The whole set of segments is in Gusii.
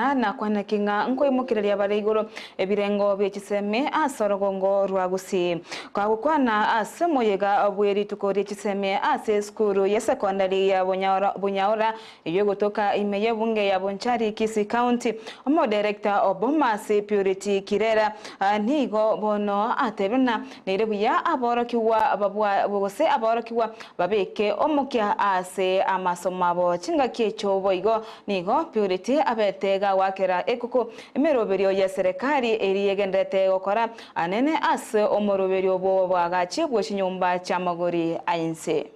buya na kwanaki ng'a nkoimokereria bare igoro ebirengo bie chisemi ase orogongo rwa Gusii. Kagokwana ase omoyega bwe rituko rie chisemi ase esukuru ye secondary ya Bonyaora eyio egotoka ime y'ebunge ya Bonchari Kisii County, Omoderekta o Bomas Purity Kirera nigo bono atebire ng'a nere buya aborokigwa babwa gose aborokigwa babeke omokia ase amasomo abo chingaki echio boigo nigo Purity abete gagoakera ekuku emeroberio y'eserekari eria egendererete gokora anene ase omoroberio bw'oboagachi bwe chinyomba chi'amagori a inse.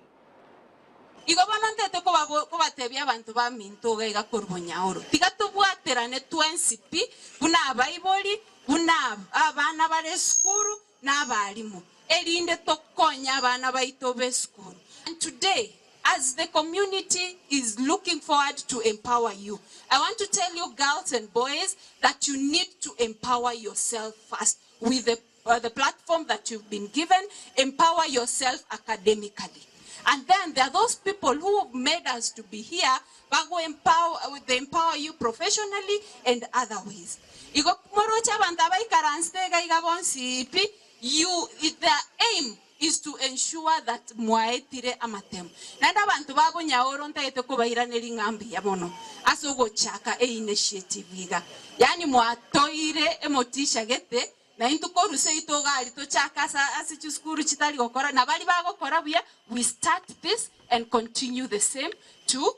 Igo bono ntete kobatebia abanto baminto iga iga korwa bonyaoro, tiga tobwaterane twensi pi, buna abaibori, buna abana bare esukuru, na abarimu, erinde tokonye abana baito b'esukuru. And today, as the community is looking forward to empower you, I want to tell you girls and boys that you need to empower yourself first with the the platform that you've been given, empower yourself academically. And then there are those people who have made us to be here, bago empower, they empower you professionally and other ways. Igo moroche abanto abaikaransete iga iga bonsi pi, you, their aim is to ensure that mwaetire amatemo. Naende abanto ba Bonyaoro ntagete kobairaneria ng'a mbuya mono ase ogochaka einitiative iga. Yaani mwatoire emotisha gete Na intwe korwa seito iga aria tochake ase ase chisukuru chitari gokora, na baria bagokora buya, we start this and continue the same to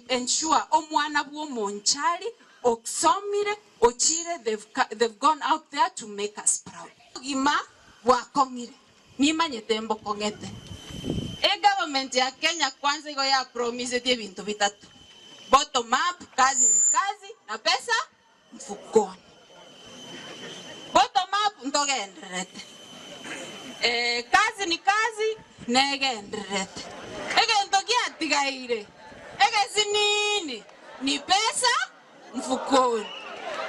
ensure omwana bw'omonchari osomire, ochire, they've they've gone out there to make us proud. Obogima bwakong'ire, nimanyete mbokong'ete. Egovernment ya Kenya kwanza igo yapromisetie ebinto bitato, bottom up, kazi ni kazi, na pesa mfukoni. Bottom up ntogendererete. Eh, kazi ni kazi negendererete. Egento giatigaire egesinini ni pesa mfukoni.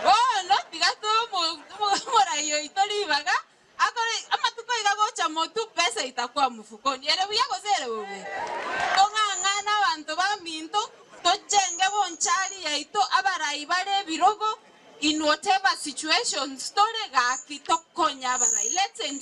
Bono tiga tomorai oito ribaga akore amatuko iga gocha motu pesa itakuwa mfukoni. Ere buya gose ere bobe? Tong'ang'ane abanto baminto tochenge bonchari yaito abarai bare ebirogo in whatever situations tore gaki tokonya abarai. Let's ensure.